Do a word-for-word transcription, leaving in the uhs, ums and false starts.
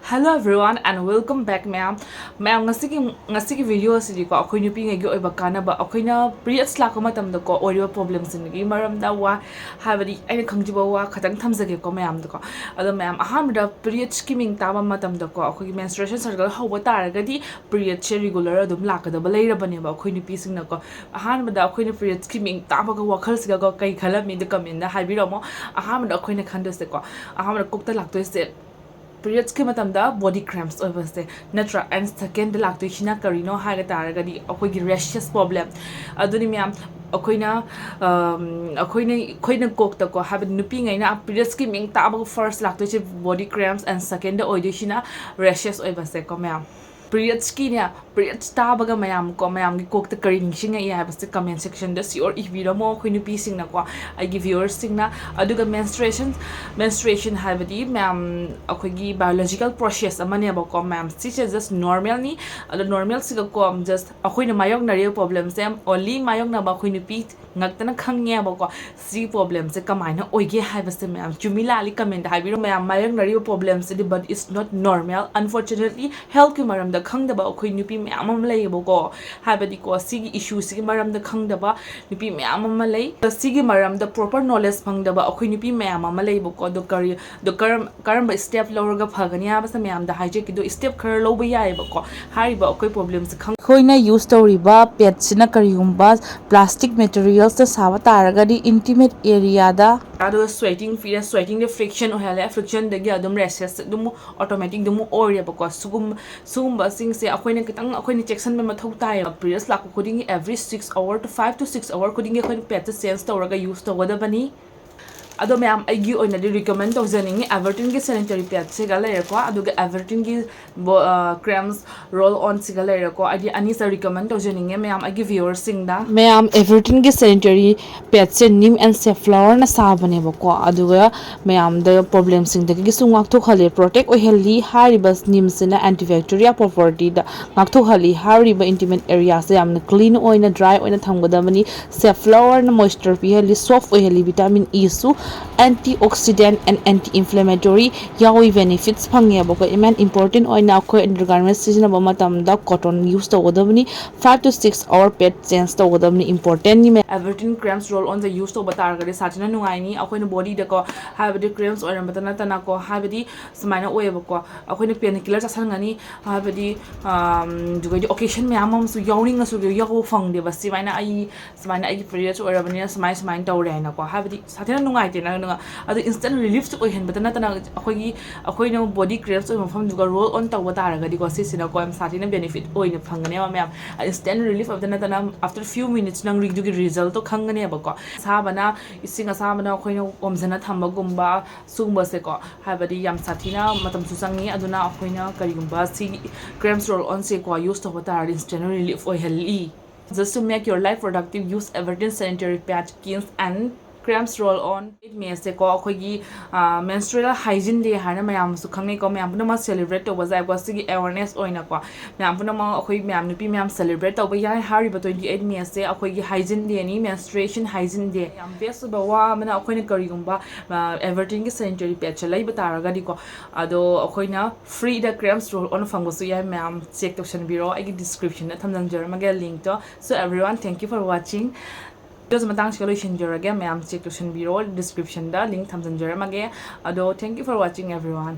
Hello everyone and welcome back, ꯃꯌꯥꯝ꯫ ꯃꯌꯥꯝ, ꯉꯁꯤꯒꯤ ꯉꯁꯤꯒꯤ ꯚꯤꯗꯤꯑꯣ ꯑꯁꯤꯗꯤꯀꯣ, ꯑꯩꯈꯣꯏ ꯅꯨꯄꯤꯉꯩꯒꯤ ꯑꯣꯏꯕ ꯀꯥꯟꯅꯕ, ꯑꯩꯈꯣꯏꯅ ꯄꯤꯔꯤꯌꯗꯁ ꯂꯥꯛꯄ ꯃꯇꯝꯗꯀꯣ ꯑꯣꯏꯔꯤꯕ ꯄ꯭ꯔꯣꯕ꯭ꯂꯦꯝꯁꯤꯡꯒꯤ ꯃꯔꯝꯗ ꯋꯥ, ꯍꯥꯏꯕꯗꯤ ꯑꯩꯅ ꯈꯪꯖꯕ ꯋꯥ ꯈꯇꯪ ꯊꯝꯖꯒꯦꯀꯣ ꯃꯌꯥꯝꯗꯀꯣ꯫ ꯑꯗꯣ ꯃꯌꯥꯝ, ꯑꯍꯥꯟꯕꯗ ꯄꯤꯔꯤꯌꯗꯁꯀꯤ ꯃꯤꯡ ꯇꯥꯕ ꯃꯇꯝꯗꯀꯣ, ꯑꯩꯈꯣꯏꯒꯤ ꯃꯦꯟꯁꯇ꯭ꯔꯨꯑꯦꯁꯟ ꯁꯥꯏꯀꯜ ꯍꯧꯕ ꯇꯥꯔꯒꯗꯤ ꯄꯤꯔꯤꯌꯗꯁꯁꯦ ꯔꯤꯒꯨꯂꯔ ꯑꯗꯨꯝ ꯂꯥꯛꯀꯗꯕ ꯂꯩꯔꯕꯅꯦꯕ ꯑꯩꯈꯣꯏ ꯅꯨꯄꯤꯁꯤꯡꯅꯀꯣ꯫ ꯑꯍꯥꯟꯕꯗ ꯑꯩꯈꯣꯏꯅ ꯄꯤꯔꯤꯌꯗꯁꯀꯤ ꯃꯤꯡ ꯇꯥꯕꯒ ꯋꯥꯈꯜꯁꯤꯒꯀꯣ ꯀꯩ ꯈꯜꯂꯝꯃꯤꯗꯣ ꯀꯃꯦꯟꯗ ꯍꯥꯏꯕꯤꯔꯝꯃꯣ꯫ ꯑꯍꯥꯟꯕꯗ ꯑꯩꯈꯣꯏꯅ ꯈꯟꯗꯣꯏꯁꯦꯀꯣ, ꯑꯍꯥꯟꯕꯗ ꯀꯣꯛꯇ ꯂꯥꯛꯇꯣꯏꯁꯦ ꯄꯤꯔꯤꯌꯗꯁꯀꯤ ꯃꯇꯝꯗ ꯕꯣꯗꯤ ꯀ꯭ꯔꯦꯝꯁ ꯑꯣꯏꯕꯁꯦ ꯅꯠꯇ꯭ꯔꯥ? ꯑꯦꯟ ꯁꯦꯀꯦꯟꯗ ꯂꯥꯛꯇꯣꯏꯁꯤꯅ ꯀꯔꯤꯅꯣ ꯍꯥꯏꯕ ꯇꯥꯔꯒꯗꯤ ꯑꯩꯈꯣꯏꯒꯤ ꯔꯦꯁꯦꯁ ꯄ꯭ꯔꯣꯕ꯭ꯂꯦꯝ꯫ ꯑꯗꯨꯅꯤ ꯃꯌꯥꯝ, ꯑꯩꯈꯣꯏꯅ, ꯑꯝ, ꯑꯩꯈꯣꯏꯅ, ꯑꯩꯈꯣꯏꯅ ꯀꯣꯛꯇꯀꯣ, ꯍꯥꯏꯕꯗꯤ ꯅꯨꯄꯤꯉꯩꯅ ꯄꯤꯔꯤꯌꯗꯁꯀꯤ ꯃꯤꯡ ꯇꯥꯕꯒ ꯐꯥꯔꯁ ꯂꯥꯛꯇꯣꯏꯁꯦ ꯕꯣꯗꯤ ꯀ꯭ꯔꯦꯝꯁ, ꯑꯦꯟ ꯁꯦꯀꯦꯟꯗ ꯑꯣꯏꯗꯣꯏꯁꯤꯅ ꯔꯦꯁꯦꯁ ꯑꯣꯏꯕꯁꯦꯀꯣ ꯃꯌꯥꯝ꯫ ꯄꯤꯔꯤꯌꯗꯁꯀꯤꯅꯦ, ꯄꯤꯔꯤꯌꯗꯁ ꯇꯥꯕꯒ ꯃꯌꯥꯝ ꯀꯣ, ꯃꯌꯥꯝꯒꯤ ꯀꯣꯛꯇ ꯀꯔꯤ ꯅꯤꯡꯁꯤꯡꯉꯛꯏ ꯍꯥꯏꯕꯁꯦ ꯀꯃꯦꯟ ꯁꯦꯛꯁꯟꯗ ꯁꯤꯌꯣꯔ ꯏꯕꯤꯔꯝꯃꯣ ꯑꯩꯈꯣꯏ ꯅꯨꯄꯤꯁꯤꯡꯅꯀꯣ, ꯑꯩꯒꯤ ꯚ꯭ꯌꯨꯋꯔꯁꯤꯡꯅ꯫ ꯑꯗꯨꯒ ꯃꯦꯟꯁꯇ꯭ꯔꯨꯑꯦꯁꯟ, ꯃꯦꯟꯁꯇ꯭ꯔꯨꯑꯦꯁꯟ ꯍꯥꯏꯕꯗꯤ ꯃꯌꯥꯝ ꯑꯩꯈꯣꯏꯒꯤ ꯕꯥꯏꯑꯣꯂꯣꯖꯤꯀꯦꯜ ꯄ꯭ꯔꯣꯁꯦꯁ ꯑꯃꯅꯦꯕꯀꯣ ꯃꯌꯥꯝ, ꯁꯤꯁꯦ ꯖꯁ ꯅꯣꯔꯃꯦꯜꯅꯤ꯫ ꯑꯗꯣ ꯅꯣꯔꯃꯦꯜꯁꯤꯒꯀꯣ ꯖꯁ ꯑꯩꯈꯣꯏꯅ ꯃꯥꯌꯣꯛꯅꯔꯤꯕ ꯄ꯭ꯔꯣꯕ꯭ꯂꯦꯝꯁꯦ ꯑꯣꯟꯂꯤ ꯃꯥꯌꯣꯛꯅꯕ ꯑꯩꯈꯣꯏ ꯅꯨꯄꯤ ꯉꯥꯛꯇꯅ ꯈꯪꯉꯦꯕꯀꯣ꯫ ꯁꯤ ꯄ꯭ꯔꯣꯕ꯭ꯂꯦꯝꯁꯦ ꯀꯃꯥꯏꯅ ꯑꯣꯏꯒꯦ ꯍꯥꯏꯕꯁꯦ ꯃꯌꯥꯝ ꯆꯨꯝꯃꯤ ꯂꯥꯜꯂꯤ ꯀꯃꯦꯟꯗ ꯍꯥꯏꯕꯤꯔꯣ ꯃꯌꯥꯝ꯫ ꯃꯥꯌꯣꯛꯅꯔꯤꯕ ꯄ꯭ꯔꯣꯕ꯭ꯂꯦꯝꯁꯤꯗꯤ, but it's not normal, unfortunately꯫ ꯍꯦꯜꯊꯀꯤ ꯃꯔꯝꯗ ꯈꯪꯗꯕ ꯑꯩꯈꯣꯏ ꯅꯨꯄꯤ ꯃꯌꯥꯝ ꯑꯃ ꯂꯩꯌꯦꯕꯀꯣ꯫ ꯍꯥꯏꯕꯗꯤꯀꯣ, ꯁꯤꯒꯤ ꯏꯁꯨꯁꯤꯒꯤ ꯃꯔꯝꯗ ꯈꯪꯗꯕ ꯅꯨꯄꯤ ꯃꯌꯥꯝ ꯑꯃ ꯂꯩ꯫ ꯁꯤꯒꯤ ꯃꯔꯝꯗ ꯄ꯭ꯔꯣꯄꯔ ꯅꯣꯂꯦꯖ ꯐꯪꯗꯕ ꯑꯩꯈꯣꯏ ꯅꯨꯄꯤ ꯃꯌꯥꯝ ꯑꯃ ꯂꯩꯕꯀꯣ꯫ ꯑꯗꯣ ꯀꯔꯤ, ꯑꯗꯣ ꯀꯔꯝ, ꯀꯔꯝꯕ ꯁ꯭ꯇꯦꯞ ꯂꯧꯔꯒ ꯐꯒꯅꯤ ꯍꯥꯏꯕꯁꯦ ꯃꯌꯥꯝꯗ ꯍꯥꯏꯖꯒꯦ꯫ ꯑꯗꯣ ꯁ꯭ꯇꯦꯞ ꯈꯔ ꯂꯧꯕ ꯌꯥꯏꯑꯕꯀꯣ꯫ ꯍꯥꯏꯔꯤꯕ ꯑꯩꯈꯣꯏ ꯄ꯭ꯔꯣꯕ꯭ꯂꯦꯝꯁꯦ ꯈꯪ-, ꯑꯩꯈꯣꯏꯅ ꯌꯨꯁ ꯇꯧꯔꯤꯕ ꯄꯦꯗꯁꯤꯅ ꯀꯔꯤꯒꯨꯝꯕ ꯄ꯭ꯂꯥꯁꯇꯤꯛ ꯃꯦꯇꯔꯤꯌꯦꯜꯁꯇ ꯁꯥꯕ ꯇꯥꯔꯒꯗꯤ, ꯏꯟꯇꯤꯃꯦꯠ ꯑꯦꯔꯤꯌꯥꯗ꯫ ꯑꯗꯨꯒ ꯁ꯭ꯋꯦꯇꯤꯡ ꯐꯤꯗ, ꯁ꯭ꯋꯦꯇꯤꯡꯗ ꯐ꯭ꯔꯤꯛꯁꯟ ꯑꯣꯏꯍꯜꯂꯦ, ꯐ꯭ꯔꯤꯛꯁꯟꯗꯒꯤ ꯑꯗꯨꯝ ꯔꯦꯁꯦꯁ ꯑꯗꯨꯝ ꯑꯣꯇꯣꯃꯦꯇꯤꯛ ꯑꯗꯨꯝ ꯑꯣꯏꯔꯦꯕꯀꯣ꯫ ꯁꯤꯒꯨꯝ-, ꯁꯤꯒꯨꯝꯕꯁꯤꯡꯁꯦ ꯑꯩꯈꯣꯏꯅ ꯈꯤꯇꯪ, ꯑꯩꯈꯣꯏꯅ ꯆꯦꯛꯁꯤꯟꯕ ꯃꯊꯧ ꯇꯥꯏꯌꯦꯕ꯫ ꯄꯤꯔꯤꯌꯗꯁ ꯂꯥꯛꯄ ꯈꯨꯗꯤꯡꯒꯤ every six hour to five to six hour ꯈꯨꯗꯤꯡꯒꯤ ꯑꯩꯈꯣꯏꯅ ꯄꯦꯗꯁꯦ ꯆꯦꯟꯖ ꯇꯧꯔꯒ ꯌꯨꯁ ꯇꯧꯒꯗꯕꯅꯤ꯫ ꯑꯗꯣ ꯃꯌꯥꯝ, ꯑꯩꯒꯤ ꯑꯣꯏꯅꯗꯤ ꯔꯤꯀꯃꯦꯟ ꯇꯧꯖꯅꯤꯡꯉꯤ ꯑꯦꯚꯔꯇꯤꯟꯒꯤ ꯁꯦꯅꯤꯇꯔꯤ ꯄꯦꯗꯁꯤꯒ ꯂꯩꯔꯦꯀꯣ, ꯑꯗꯨꯒ ꯑꯦꯚꯔꯇꯤꯟꯒꯤ ꯕꯣ-, ꯑ, ꯀ꯭ꯔꯦꯝꯁ ꯔꯣꯜ ꯑꯣꯟꯁꯤꯒ ꯂꯩꯔꯦꯀꯣ꯫ ꯑꯩꯗꯤ ꯑꯅꯤꯁꯦ ꯔꯤꯀꯃꯦꯟ ꯇꯧꯖꯅꯤꯡꯉꯦ ꯃꯌꯥꯝ, ꯑꯩꯒꯤ ꯚ꯭ꯌꯨꯋꯔꯁꯤꯡꯗ꯫ ꯃꯌꯥꯝ, ꯑꯦꯚꯔꯇꯤꯟꯒꯤ ꯁꯦꯅꯤꯇꯔꯤ ꯄꯦꯗꯁꯦ ꯅꯤꯝ ꯑꯦꯟ ꯁꯦꯐ꯭ꯂꯥꯋꯔꯅ ꯁꯥꯕꯅꯦꯕꯀꯣ, ꯑꯗꯨꯒ ꯃꯌꯥꯝꯗ ꯄ꯭ꯔꯣꯕ꯭ꯂꯦꯝꯁꯤꯡꯗꯒꯤꯁꯨ ꯉꯥꯛꯊꯣꯛꯍꯜꯂꯤ, ꯄ꯭ꯔꯣꯇꯦꯛ ꯑꯣꯏꯍꯜꯂꯤ꯫ ꯍꯥꯏꯔꯤꯕ ꯅꯤꯝꯁꯤꯅ ꯑꯦꯟꯇꯤꯕꯦꯛꯇꯤꯔꯤꯌꯥ ꯄ꯭ꯔꯣꯄꯔꯇꯤꯗ ꯉꯥꯛꯊꯣꯛꯍꯜꯂꯤ꯫ ꯍꯥꯏꯔꯤꯕ ꯏꯟꯇꯤꯃꯦꯠ ꯑꯦꯔꯤꯌꯥꯁꯦ ꯌꯥꯝꯅ ꯀ꯭ꯂꯤꯟ ꯑꯣꯏꯅ, ꯗ꯭ꯔꯥꯏ ꯑꯣꯏꯅ ꯊꯝꯒꯗꯕꯅꯤ꯫ ꯁꯦꯐ꯭ꯂꯥꯋꯔꯅ ꯃꯣꯏꯁꯆꯔ ꯄꯤꯍꯜꯂꯤ, ꯁꯣꯐ ꯑꯣꯏꯍꯜꯂꯤ, ꯚꯤꯇꯥꯃꯤꯟ ꯏꯁꯨ Antioxidant and anti-inflammatory ꯌꯥꯎꯏ, benefits ꯐꯪꯉꯦꯕꯀꯣ꯫ ꯃꯦꯟ important ꯑꯣꯏꯅ ꯑꯩꯈꯣꯏ undergarment ꯁꯤꯖꯤꯟꯅꯕ ꯃꯇꯝꯗ cotton use ꯇꯧꯒꯗꯕꯅꯤ, five to six hour pad change ꯇꯧꯒꯗꯕꯅꯤ, importantꯅꯤ꯫ Evertin cramps roll onꯁꯦ use ꯇꯧꯕ ꯇꯥꯔꯒꯗꯤ ꯁꯥꯊꯤꯅ ꯅꯨꯡꯉꯥꯏꯅꯤ ꯑꯩꯈꯣꯏꯅ bodyꯗꯀꯣ, ꯍꯥꯏꯕꯗꯤ cramps ꯑꯣꯏꯔꯝꯕꯇ ꯅꯠꯇꯅꯀꯣ, ꯍꯥꯏꯕꯗꯤ ꯁꯨꯃꯥꯏꯅ ꯑꯣꯏꯌꯦꯕꯀꯣ, ꯑꯩꯈꯣꯏꯅ pain killer ꯆꯥꯁꯟꯒꯅꯤ, ꯍꯥꯏꯕꯗꯤ ꯑꯗꯨꯒꯩꯗꯤ occasion ꯃꯌꯥꯝ ꯑꯃꯁꯨ ꯌꯥꯎꯅꯤꯡꯉꯁꯨ ꯌꯥꯎꯕ ꯐꯪꯗꯦꯕ꯫ ꯁꯨꯃꯥꯏꯅ ꯑꯩ ꯁꯨꯃꯥꯏꯅ ꯑꯩꯒꯤ periods ꯑꯣꯏꯔꯕꯅꯤꯅ ꯁꯨꯃꯥꯏ ꯁꯨꯃꯥꯏꯅ ꯇꯧꯔꯦ ꯍꯥꯏꯅꯀꯣ, ꯍꯥꯏꯕꯗꯤ ꯁꯥꯊꯤꯅ ꯅꯨꯡꯉꯥꯏꯇꯦꯅ꯫ ꯑꯗꯨꯒ ꯑꯗꯨ instant reliefꯁꯨ ꯑꯣꯏꯍꯟꯕꯇ ꯅꯠꯇꯅ ꯑꯩꯈꯣꯏꯒꯤ ꯑꯩꯈꯣꯏꯅ body cramps ꯑꯣꯏꯕ ꯃꯐꯝꯗꯨꯒ roll on ꯇꯧꯕ ꯇꯥꯔꯒꯗꯤꯀꯣ, ꯁꯤꯁꯤꯅꯀꯣ ꯌꯥꯝ ꯁꯥꯊꯤꯅ benefit ꯑꯣꯏꯅ ꯐꯪꯒꯅꯦꯕ ꯃꯌꯥꯝ꯫ Instant relief ꯑꯗꯨ ꯅꯠꯇꯅ after few minutes ꯅꯪ ꯑꯗꯨꯒꯤ resultꯇꯣ ꯈꯪꯒꯅꯦꯕꯀꯣ꯫ ꯑꯁꯥꯕꯅ, ꯏꯁꯤꯡ ꯑꯁꯥꯕꯅ ꯑꯩꯈꯣꯏꯅ ꯑꯣꯝꯖꯅ ꯊꯝꯕꯒꯨꯝꯕ ꯁꯤꯒꯨꯝꯕꯁꯦꯀꯣ, ꯍꯥꯏꯕꯗꯤ ꯌꯥꯝ ꯁꯥꯊꯤꯅ ꯃꯇꯝꯁꯨ ꯆꯪꯉꯤ꯫ ꯑꯗꯨꯅ ꯑꯩꯈꯣꯏꯅ ꯀꯔꯤꯒꯨꯝꯕ ꯁꯤꯒꯤ cramps roll onꯁꯦꯀꯣ use ꯇꯧꯕ ꯇꯥꯔꯗꯤ instant relief ꯑꯣꯏꯍꯜꯂꯤ꯫ Just to make your life productive, use Evertin sanitary pad, cleans and cramps roll on. Eight Mayꯁꯦꯀꯣ ꯑꯩꯈꯣꯏꯒꯤ menstrual hygiene day ꯍꯥꯏꯅ ꯃꯌꯥꯝꯁꯨ ꯈꯪꯅꯩꯀꯣ, ꯃꯌꯥꯝ ꯄꯨꯝꯅꯃꯛ celebrate ꯇꯧꯕ ꯌꯥꯏꯀꯣ꯫ ꯁꯤꯒꯤ awareness ꯑꯣꯏꯅꯀꯣ ꯃꯌꯥꯝ ꯄꯨꯝꯅꯃꯛ, ꯑꯩꯈꯣꯏ ꯃꯌꯥꯝ ꯅꯨꯄꯤ ꯃꯌꯥꯝ celebrate ꯇꯧꯕ ꯌꯥꯏ꯫ ꯍꯥꯏꯔꯤꯕ twenty eight Mayꯁꯦ ꯑꯩꯈꯣꯏꯒꯤ hygiene dayꯅꯤ, menstruation hygiene day꯫ ꯌꯥꯝ best ꯑꯣꯏꯕ ꯋꯥ ꯑꯃꯅ, ꯑꯩꯈꯣꯏꯅ ꯀꯔꯤꯒꯨꯝꯕ Evertinꯒꯤ sanitary padꯁꯦ ꯂꯩꯕ ꯇꯥꯔꯒꯗꯤꯀꯣ, ꯑꯗꯣ ꯑꯩꯈꯣꯏꯅ freeꯗ cramps roll on ꯐꯪꯕꯁꯨ ꯌꯥꯏ꯫ ꯃꯌꯥꯝ check ꯇꯧꯁꯟꯕꯤꯔꯣ, ꯑꯩꯒꯤ descriptionꯗ ꯊꯝꯖꯟꯖꯔꯝꯃꯒꯦ linkꯇꯣ꯫ So everyone, thank you for watching. Videoꯁꯦ ꯃꯇꯥꯡꯁꯤꯒ ꯂꯣꯏꯁꯤꯟꯖꯔꯒꯦ꯫ ꯃꯌꯥꯝ check ꯇꯧꯁꯟꯕꯤꯔꯣ descriptionꯗ link ꯊꯝꯖꯟꯖꯔꯝꯃꯒꯦ꯫ ꯑꯗꯣ thank you for watching everyone.